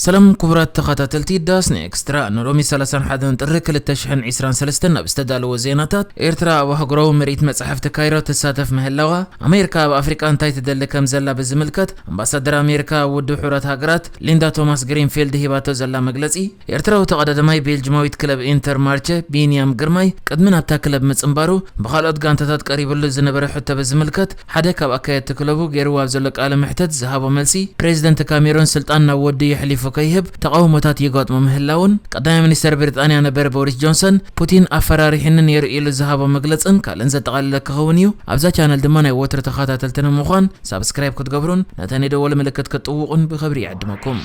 ሰላም ክቡራት ተኸታተልቲ ዳስና ኤክስትራ፣ ንሎሚ ሰላሳን ሓደን ጥሪ ክልተ ሽሕን ዕስራን ሰለስተን ኣብ ዝተዳለወ ዜናታት፣ ኤርትራ ኣብ ኣህጉራዊ ምርኢት መጻሕፍቲ ካይሮ ትሳተፍ ምህላዋ፣ ኣሜሪካ ኣብ ኣፍሪቃ እንታይ ትደሊ ከም ዘላ ብዝምልከት ኣምባሳደር ኣሜሪካ ኣብ ውድብ ሕቡራት ሃገራት ሊንዳ ቶማስ ግሪንፊልድ ሂባቶ ዘላ መግለጺ፣ ኤርትራዊ ተቐዳዳማይ ቤልጅማዊት ክለብ ኢንተር ማርቸ ቢንያም ግርማይ ቅድሚ ናብታ ክለብ ምጽንባሩ ብኻልኦት ጋንታታት ቀሪብሉ ዝነበረ ሕቶ ብዝምልከት ሓደ ካብ ኣካየድቲ ክለቡ ገይርዎ ኣብ ዘሎ ቃለ መሕተት ዝሃቦ መልሲ፣ ፕሬዚደንት ካሜሮን ስልጣን ናብ ወዲ የሕሊፉ ከይህብ ተቓውሞታት ይገጥሞ ምህላውን፣ ቀዳማይ ሚኒስተር ብሪጣንያ ነበር ቦሪስ ጆንሰን ፑቲን ኣፈራሪሕኒ ነይሩ ኢሉ ዝሃቦ መግለጽን ካልእን ዘጠቓለለ ክኸውን እዩ። ኣብዛ ቻነል ድማ ናይ ወትሩ ተኸታተልቲ ንምዃን ሳብስክራይብ ክትገብሩን ነታ ናይ ደወል ምልክት ክትጥውቑን ብኽብሪ ይዕድመኩም።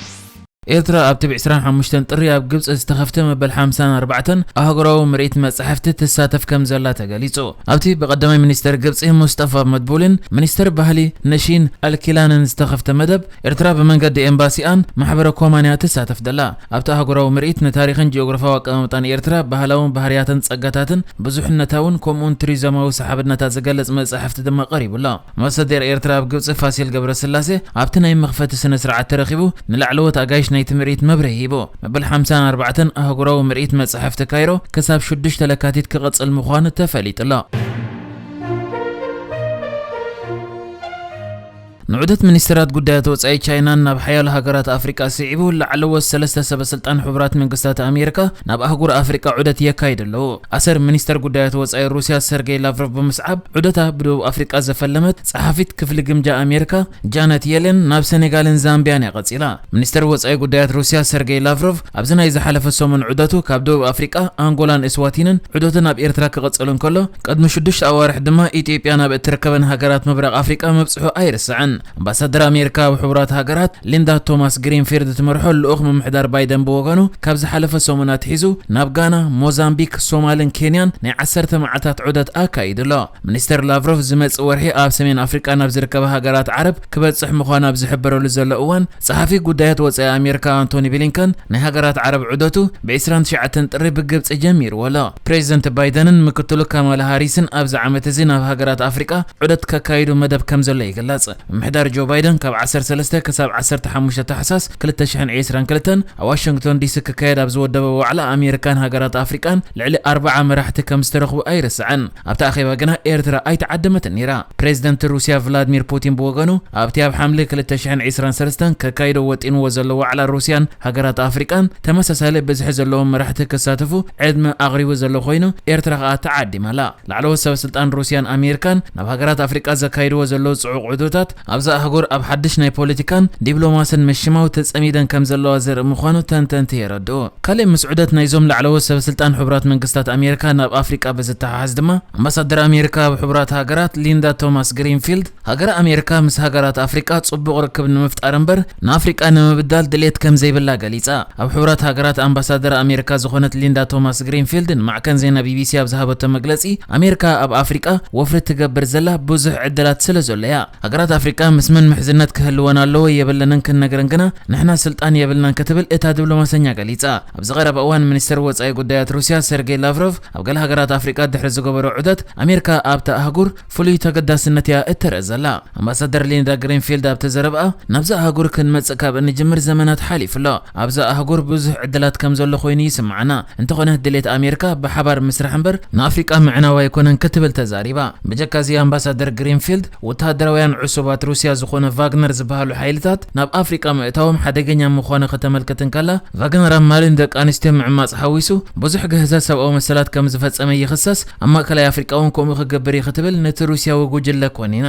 ኤርትራ ኣብቲ ብ ዕስራን ሓሙሽተን ጥሪ ኣብ ግብጺ ዝተኸፍተ መበል ሓምሳን ኣርባዕተን ኣህጉራዊ ምርኢት መጻሕፍቲ ትሳተፍ ከም ዘላ ተገሊጹ። ኣብቲ ብቀዳማይ ሚኒስተር ግብጺ ሙስጠፋ መድቡልን ሚኒስተር ባህሊ ነሺን ኣልኪላንን ዝተኸፍተ መደብ፣ ኤርትራ ብመንገዲ ኤምባሲኣን ማሕበረ ኮማንያ ትሳተፍ ደላ። ኣብቲ ኣህጉራዊ ምርኢት ንታሪኽን ጂኦግራፋዊ ኣቀማምጣን ኤርትራ፣ ባህላውን ባህርያትን ጸጋታትን ብዙሕነታውን ከምኡውን ቱሪዝማዊ ሰሓብነታ ዝገልጽ መጻሕፍቲ ድማ ቀሪቡ ኣሎ። ኣምባሳደር ኤርትራ ኣብ ግብጺ ፋሲል ገብረስላሴ ኣብቲ ናይ መኽፈቲ ስነ ስርዓት ተረኺቡ ንላዕለዎት ኣጋይሽ ናይቲ ምርኢት መብርሂ ሂቡ። መበል ሓምሳን ኣርባዕተን ኣህጉራዊ ምርኢት መጻሕፍቲ ካይሮ ክሳብ ሽዱሽተ ለካቲት ክቕጽል ምዃኑ ተፈሊጡ ኣሎ። ንዑደት ሚኒስተራት ጉዳያት ወጻኢ ቻይናን ናብ ሓያሎ ሃገራት ኣፍሪቃ ስዒቡ፣ ላዕለዎት ሰለስተ ሰበ ስልጣን ሕቡራት መንግስታት ኣሜሪካ ናብ ኣህጉር ኣፍሪቃ ዑደት የካይዱ ኣለዉ። ኣሰር ሚኒስተር ጉዳያት ወጻኢ ሩስያ ሰርጌይ ላቭሮቭ ብምስዓብ፣ ዑደታ ብደቡብ ኣፍሪቃ ዘፈለመት ጸሓፊት ክፍሊ ግምጃ ኣሜሪካ ጃነት የለን ናብ ሰኔጋልን ዛምቢያን እያ ቀጺላ። ሚኒስተር ወጻኢ ጉዳያት ሩስያ ሰርጌይ ላቭሮቭ ኣብዚ ናይ ዝሓለፈ ሰሙን ዑደቱ ካብ ደቡብ ኣፍሪቃ፣ ኣንጎላን እስዋቲንን ዑደቱ ናብ ኤርትራ ክቕጽል እንከሎ፣ ቅድሚ ሽዱሽተ ኣዋርሕ ድማ ኢትዮጵያ ናብ እትርከበን ሃገራት ምብራቕ ኣፍሪቃ ምብጽሑ ኣይርስዕን። ኣምባሳደር ኣሜሪካ ኣብ ሕቡራት ሃገራት ሊንዳ ቶማስ ግሪንፊልድ እትመርሖ ልኡኽ ምምሕዳር ባይደን ብወገኑ፣ ካብ ዝሓለፈ ሰሙን ኣትሒዙ ናብ ጋና፣ ሞዛምቢክ፣ ሶማልን ኬንያን ናይ ዓሰርተ መዓልታት ዑደት ኣካይዱ ኣሎ። ሚኒስተር ላቭሮቭ ዝመጽእ ወርሒ ኣብ ሰሜን ኣፍሪቃ ናብ ዝርከባ ሃገራት ዓረብ ክበጽሕ ምዃኑ ኣብ ዝሕበረሉ ዘሎ እዋን፣ ጸሓፊ ጉዳያት ወጻኢ ኣሜሪካ ኣንቶኒ ብሊንከን ናይ ሃገራት ዓረብ ዑደቱ ብ ዕስራን ትሽዓተን ጥሪ ብግብጺ ጀሚርዎ ኣሎ። ፕሬዚደንት ባይደንን ምክትሉ ካማላ ሃሪስን ኣብዚ ዓመት እዚ ናብ ሃገራት ኣፍሪቃ ዑደት ከካይዱ መደብ ከም ዘሎ ይግለጽ። ምምሕዳር ጆ ባይደን ካብ ዓሰርተ ሰለስተ ክሳብ ዓሰርተ ሓሙሽተ ታሕሳስ ክልተ ሽሕን ዕስራን ክልተን ኣብ ዋሽንግቶን ዲሲ ክካየድ ኣብ ዝወደበ ዋዕላ ኣሜሪካን ሃገራት ኣፍሪቃን ልዕሊ ኣርብዓ መራሕቲ ከም ዝተረኽቡ ኣይርስዕን። ኣብቲ ኣኼባ ግና ኤርትራ ኣይተዓደመትን ነይራ። ፕሬዚደንት ሩስያ ቭላድሚር ፑቲን ብወገኑ፣ ኣብቲ ኣብ ሓምለ ክልተ ሽሕን ዕስራን ሰለስተን ከካይዶ ወጢንዎ ዘሎ ዋዕላ ሩስያን ሃገራት ኣፍሪቃን ተመሳሳሊ ብዝሒ ዘለዎም መራሕቲ ክሳተፉ ዕድመ ኣቕሪቡ ዘሎ ኮይኑ፣ ኤርትራ ከኣ ተዓዲማ ኣላ። ላዕለዎት ሰበ ስልጣን ሩስያን ኣሜሪካን ናብ ሃገራት ኣፍሪቃ ዘካይድዎ ዘለዉ ጽዑቕ ዑደታት፣ ኣብዛ ኣህጉር ኣብ ሓድሽ ናይ ፖለቲካን ዲፕሎማስን ምሽማው ተጸሚደን ከም ዘለዋ ዘርኢ ምዃኑ ተንተንቲ የረድኡ። ካልእ ምስ ዑደት ናይዞም ላዕለዎት ሰበ ስልጣን ሕቡራት መንግስታት ኣሜሪካ ናብ ኣፍሪቃ ብዝተሓሓዝ ድማ፣ ኣምባሳደር ኣሜሪካ ኣብ ሕቡራት ሃገራት ሊንዳ ቶማስ ግሪንፊልድ፣ ሃገረ ኣሜሪካ ምስ ሃገራት ኣፍሪቃ ጽቡቕ ርክብ ንምፍጣር እምበር ንኣፍሪቃ ንምብዳል ድሌት ከም ዘይብላ ገሊጻ። ኣብ ሕቡራት ሃገራት ኣምባሳደር ኣሜሪካ ዝኾነት ሊንዳ ቶማስ ግሪንፊልድ ንማዕከን ዜና ቢቢሲ ኣብ ዝሃበቶ መግለጺ፣ ኣሜሪካ ኣብ ኣፍሪቃ ወፍሪ ትገብር ዘላ ብዙሕ ዕድላት ስለ ዘሎ እያ። ሃገራት ኣፍሪቃ ምስ መን ምሕዝነት ክህልወን ኣለዎ የብለንን ክንነግረን ግና ንሕና ስልጣን የብልናን ክትብል እታ ዲፕሎማሰኛ ገሊጻ። ኣብዚ ቀረባ እዋን ሚኒስተር ወጻኢ ጉዳያት ሩስያ ሰርጌይ ላቭሮቭ ኣብ ገለ ሃገራት ኣፍሪቃ ድሕሪ ዝገበሮ ዑደት፣ ኣሜሪካ ኣብታ ኣህጉር ፍሉይ ተገዳስነት እያ እተርኢ ዘላ። ኣምባሳደር ሊንዳ ግሪንፊልድ ኣብቲ ዘረብኣ፣ ናብዛ ኣህጉር ክንመጽእ ካብ እንጅምር ዘመናት ሓሊፉ ኣሎ። ኣብዛ ኣህጉር ብዙሕ ዕድላት ከም ዘሎ ኮይኑ ይስምዓና። እንተኾነ ድሌት ኣሜሪካ ብሓባር ምስራሕ እምበር ንኣፍሪቃ ምዕናው ኣይኮነን ክትብል ተዛሪባ። ብጀካዚ ኣምባሳደር ግሪንፊልድ፣ ወተሃደራውያን ዕሱባት ሩስያ ዝኾነ ቫግነር ዝበሃሉ ሓይልታት ናብ ኣፍሪቃ ምእታዎም ሓደገኛ ምዃኑ ከተመልክት እንከላ፣ ቫግነር ኣብ ማሊ ንደቂ ኣንስትዮ ምዕማጽ ሓዊሱ ብዙሕ ግህሰት ሰብኣዊ መሰላት ከም ዝፈጸመ ይኽሰስ፣ ኣብ ማእከላይ ኣፍሪቃ እውን ከምኡ ክገብር እዩ ክትብል ነቲ ሩስያዊ ጉጅለ ኮኒና።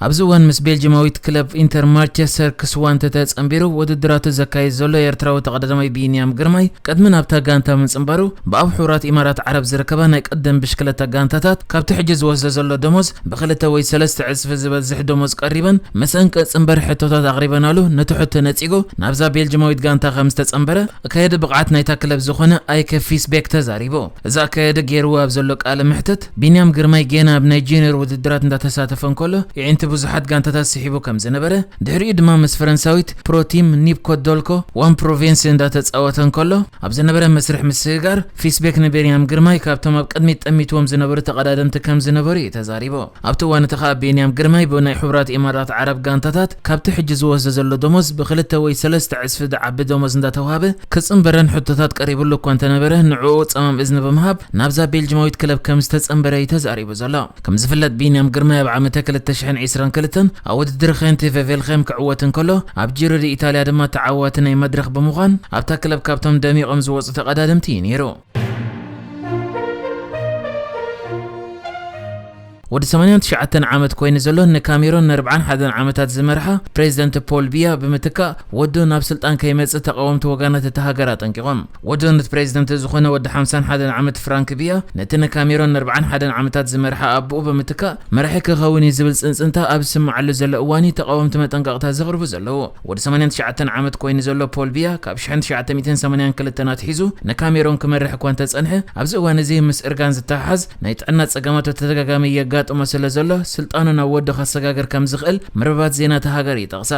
ኣብዚ እዋን ምስ ቤልጅማዊት ክለብ ኢንተር ማርቸ ሰርክ ስዋንተ ተጸንቢሩ ውድድራቱ ዘካይድ ዘሎ ኤርትራዊ ተቐዳዳማይ ቢንያም ግርማይ ቅድሚ ናብታ ጋንታ ምጽንባሩ ብኣብ ሕቡራት ኢማራት ዓረብ ዝርከባ ናይ ቅድም ብሽክለታ ጋንታታት ካብቲ ሕጂ ዝወስዶ ዘሎ ደሞዝ ብክልተ ወይ ሰለስተ ዕጽፊ ዝበዝሕ ደሞዝ ቀሪበን ምስአን ክጽንበር ሕቶታት ኣቕሪበናሉ ነቲ ሕቶ ነጺጉ ናብዛ ቤልጅማዊት ጋንታ ከም ዝተጸንበረ ኣካየዲ ብቕዓት ናይታ ክለብ ዝኾነ ኣይከ ፊስቤክ ተዛሪቡ። እዚ ኣካየዲ ገይርዎ ኣብ ዘሎ ቃለ መሕትት፣ ቢንያም ግርማይ ጌና ኣብ ናይ ጁኒየር ውድድራት እንዳተሳተፈ እንከሎ፣ የዒንቲ ብዙሓት ጋንታታት ስሒቡ ከም ዝነበረ፣ ድሕሪኡ ድማ ምስ ፈረንሳዊት ፕሮቲም ኒፕኮ ዶልኮ ዋን ፕሮቪንስ እንዳተጻወተ እንከሎ ኣብ ዝነበረ መስርሕ ምስግጋር፣ ፊስቤክ ንቤንያም ግርማይ ካብቶም ኣብ ቅድሚት ጠሚትዎም ዝነበሩ ተቐዳደምቲ ከም ዝነበሩ እዩ ተዛሪቡ። ኣብቲ እዋን እቲ ከኣ ቤንያም ግርማይ ብናይ ሕቡራት ኢማራት ዓረብ ጋንታታት ካብቲ ሕጂ ዝወስዶ ዘሎ ደሞዝ ብክልተ ወይ ሰለስተ ዕጽፊ ዝዓቢ ደሞዝ እንዳተዋሃበ ክጽንበረን ሕቶታት ቀሪብሉ እኳ እንተነበረ፣ ንዕኡ ጸማም እዝኒ ብምሃብ ናብዛ ቤልጅማዊት ክለብ ከም ዝተጸንበረ እዩ ተዛሪቡ ዘሎ። ከም ዝፍለጥ፣ ቢንያም ግርማይ ኣብ ዓመተ ክልተ ሽሕን ዕስራን ክልተን ኣብ ውድድር ኸንቲ ቬቬልኸም ክዕወት እንከሎ፣ ኣብ ጂሮ ዲ ኢታልያ ድማ ተዓዋቲ ናይ መድረኽ ብምዃን ኣብታ ክለብ ካብቶም ደሚቖም ዝወጹ ተቐዳደምቲ እዩ ነይሩ። ወዲ ሰማንያን ትሽዓተን ዓመት ኮይኑ ዘሎ ንካሜሮን ንኣርብዓን ሓደን ዓመታት ዝመርሓ ፕሬዚደንት ፖል ቢያ ብምትካእ፣ ወዱ ናብ ስልጣን ከይመጽእ ተቓወምቲ ወገናት እታ ሃገር ኣጠንቂቖም። ወዱ ነቲ ፕሬዚደንት ዝኾነ ወዲ ሓምሳን ሓደን ዓመት ፍራንክ ቢያ፣ ነቲ ንካሜሮን ንኣርብዓን ሓደን ዓመታት ዝመርሓ ኣቦኡ ብምትካእ መራሒ ክኸውን እዩ ዝብል ጽንጽንታ ኣብ ዝስምዓሉ ዘሎ እዋን እዩ ተቓወምቲ መጠንቀቕታ ዘቕርቡ ዘለዉ። ወዲ ሰማንያን ትሽዓተን ዓመት ኮይኑ ዘሎ ፖል ቢያ፣ ካብ ሽሕን ትሽዓተ ሚእትን ሰማንያን ክልተን ኣትሒዙ ንካሜሮን ክመርሕ እኳ እንተጸንሐ፣ ኣብዚ እዋን እዚ ምስ እርጋን ዝተሓሓዝ ናይ ጥዕና ጸገማት ብተደጋጋሚ የጋጥሞ ስለ ዘሎ፣ ስልጣኑ ናብ ወዱ ከሰጋግር ከም ዝኽእል መርበባት ዜና እታ ሃገር ይጠቕሳ።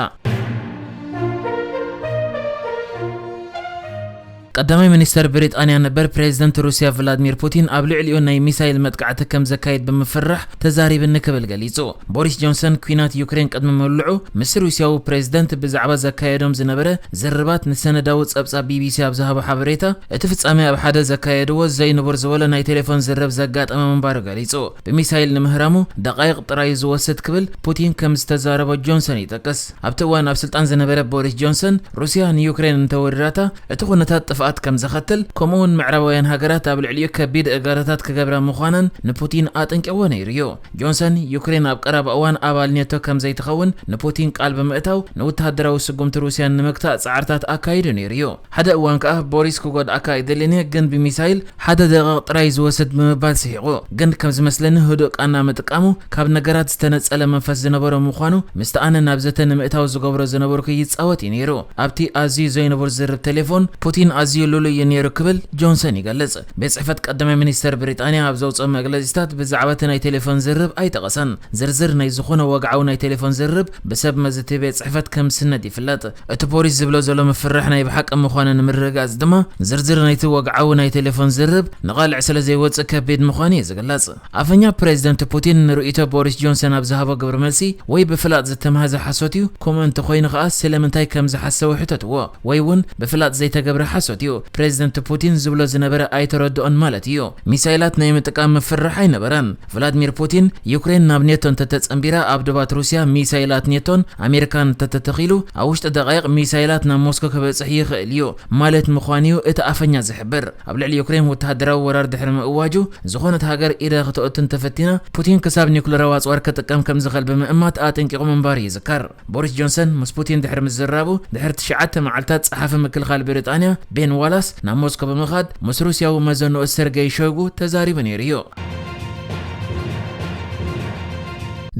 ቀዳማይ ሚኒስተር ብሪጣንያ ነበር ፕሬዚደንት ሩስያ ቭላድሚር ፑቲን ኣብ ልዕሊኡ ናይ ሚሳይል መጥቃዕቲ ከም ዘካይድ ብምፍራሕ ተዛሪብኒ ክብል ገሊጹ። ቦሪስ ጆንሰን ኲናት ዩክሬን ቅድሚ ምውልዑ ምስ ሩስያዊ ፕሬዚደንት ብዛዕባ ዘካየዶም ዝነበረ ዝርርባት ንሰነዳዊ ጸብጻብ ቢቢሲ ኣብ ዝሃቦ ሓበሬታ፣ እቲ ፍጻሜ ኣብ ሓደ ዘካየድዎ ዘይንቡር ዝበሎ ናይ ቴሌፎን ዝርርብ ዘጋጠመ ምንባሩ ገሊጹ። ብሚሳይል ንምህራሙ ደቃይቕ ጥራይ ዝወስድ ክብል ፑቲን ከም ዝተዛረቦ ጆንሰን ይጠቅስ። ኣብቲ እዋን ኣብ ስልጣን ዝነበረ ቦሪስ ጆንሰን፣ ሩስያ ንዩክሬን እንተወሪራታ እቲ ኩነታት ጥፍኣት ከም ዘኸትል፣ ከምኡውን ምዕራባውያን ሃገራት ኣብ ልዕሊኡ ከቢድ እገዳታት ክገብራ ምዃነን ንፑቲን ኣጠንቂቕዎ ነይሩ እዩ። ጆንሰን፣ ዩክሬን ኣብ ቀረባ እዋን ኣባል ኔቶ ከም ዘይትኸውን ንፑቲን ቃል ብምእታው፣ ንወተሃደራዊ ስጉምቲ ሩስያን ንምግታእ ጻዕርታት ኣካይዱ ነይሩ እዩ። ሓደ እዋን ከኣ፣ ቦሪስ ክጎድኣካ ኣይደልን እየ፣ ግን ብሚሳይል ሓደ ደቂቕ ጥራይ ዝወስድ ብምባል ስሒቑ። ግን ከም ዝመስለኒ ህዱእ ቃና ምጥቃሙ ካብ ነገራት ዝተነጸለ መንፈስ ዝነበሮ ምዃኑ፣ ምስቲ ኣነ ናብ ዘተ ንምእታው ዝገብሮ ዝነበርኩ ይጻወት እዩ ነይሩ። ኣብቲ ኣዝዩ ዘይንቡር ዝርብ ቴሌፎን፣ ፑቲን ኣዝዩ ልሉይ እዩ ነይሩ ክብል ጆንሰን ይገልጽ። ቤት ጽሕፈት ቀዳማይ ሚኒስተር ብሪጣንያ ኣብ ዘውጽኦ መግለጺታት ብዛዕባ እቲ ናይ ቴሌፎን ዝርብ ኣይጠቐሰን። ዝርዝር ናይ ዝኾነ ወግዓዊ ናይ ቴሌፎን ዝርብ ብሰብ መዚ እቲ ቤት ጽሕፈት ከም ዝስነድ ይፍለጥ። እቲ ፖሊስ ዝብሎ ዘሎ ምፍርራሕ ናይ ብሓቂ ምዃኑ ንምርግጋጽ ድማ፣ ዝርዝር ናይቲ ወግዓዊ ናይ ቴሌፎን ዝርብ ንቓልዕ ስለ ዘይወጽእ ከቢድ ምዃኑ እዩ ዝግለጽ። ኣፈኛ ፕሬዚደንት ፑቲን ንርእይቶ ቦሪስ ጆንሰን ኣብ ዝሃቦ ግብረ መልሲ፣ ወይ ብፍላጥ ዝተማህዘ ሓሶት እዩ፣ ከምኡ እንተኾይኑ ከኣ ስለምንታይ ከም ዝሓሰወ ሕተትዎ፣ ወይ እውን ብፍላጥ ዘይተገብረ ሓሶት እዩ። ፕሬዚደንት ፑቲን ዝብሎ ዝነበረ ኣይተረድኦን ማለት እዩ። ሚሳይላት ናይ ምጥቃም ምፍርራሕ ኣይነበረን። ቭላድሚር ፑቲን፣ ዩክሬን ናብ ኔቶ እንተተጸንቢራ ኣብ ዶባት ሩስያ ሚሳይላት ኔቶን ኣሜሪካን እንተተተኺሉ፣ ኣብ ውሽጢ ደቃይቕ ሚሳይላት ናብ ሞስኮ ክበጽሕ ይኽእል እዩ ማለት ምዃኑ እዩ እቲ ኣፈኛ ዝሕብር። ኣብ ልዕሊ ዩክሬን ወተሃደራዊ ወራር ድሕሪ ምእዋጁ፣ ዝኾነት ሃገር ኢዳ ከተእቱ እንተፈቲና፣ ፑቲን ክሳብ ኒኩለራዊ ኣጽዋር ክጥቀም ከም ዝኽእል ብምእማት ኣጠንቂቑ ምንባሩ ይዝከር። ቦሪስ ጆንሰን ምስ ፑቲን ድሕሪ ምዝራቡ፣ ድሕሪ ትሽዓተ መዓልታት ጸሓፊ ምክልኻል ብሪጣንያ ቤን ዋላስ ናብ ሞስኮ ብምኻድ ምስ ሩስያዊ መዘንኡ ሰርገይ ሾይጉ ተዛሪቡ ነይሩ እዩ።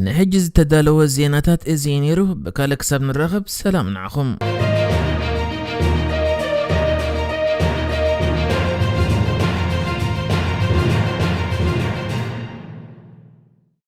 ንሕጂ ዝተዳለወ ዜናታት እዚ እዩ ነይሩ። ብካልእ ክሳብ ንራኸብ፣ ሰላም ንዓኹም።